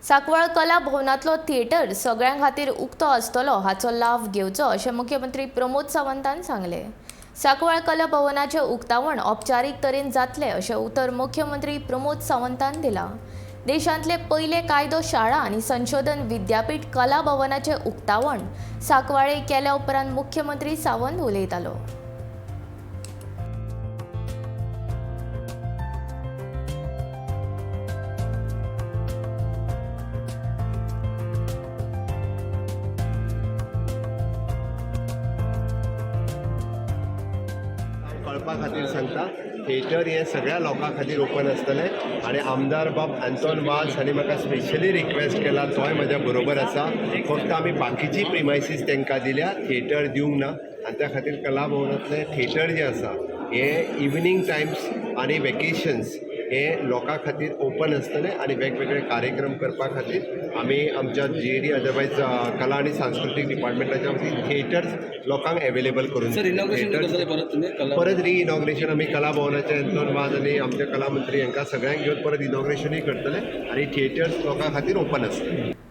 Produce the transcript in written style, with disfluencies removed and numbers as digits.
सांकवाळ कला भवनांतलो थिएटर सगळ्यां खातीर उक्तो आसतलो, हाचो लाव घेवचो अशें मुख्यमंत्री प्रमोद सावंतान सांगलें. सांकवाळ कला भवनाचें उक्तावण औपचारीक तरेन जातलें अशें उतर मुख्यमंत्री प्रमोद सावंतान दिलां. देशांतले पयले कायदो शाळा आनी संशोधन विद्यापीठ कला भवनाचें उक्तावण सांकवाळे केल्या उपरांत मुख्यमंत्री सावंत उलयतालो. कळपा खातीर सांगता, थिएटर हें सगळ्या लोकां खातीर ओपन आसतलें आनी आमदार बाब आंतोन वाज हांणी म्हाका स्पेशली रिक्वेस्ट केला, तोय म्हज्या बरोबर आसा. फक्त आमी बाकीची प्रिमायसीस तांकां दिल्या, थिएटर दिवंक ना. आनी त्या खातीर कला भवनांतलें थिएटर जें आसा हें इवनींग टायम्स आनी वेकेशन्स हे लोकां खातीर ओपन आसतलें आनी वेगवेगळे कार्यक्रम करपा खातीर आमी आमच्या जीएडी, अदरवायज कला आनी सांस्कृतीक डिपार्टमेंटाच्या वतीन थिएटर्स लोकांक एवेलेबल करून सर, इनॉग्रेशन theatres- करतले परत तुम्ही कला? परत री इनॉग्रेशन आमी कला भवनाचे एंतोन वाज आनी आमचे कला मंत्री हांकां सगळ्यांक घेवन परत इनॉग्रेशनूय करतले आनी थिएटर्स लोकां खातीर ओपन आसतले.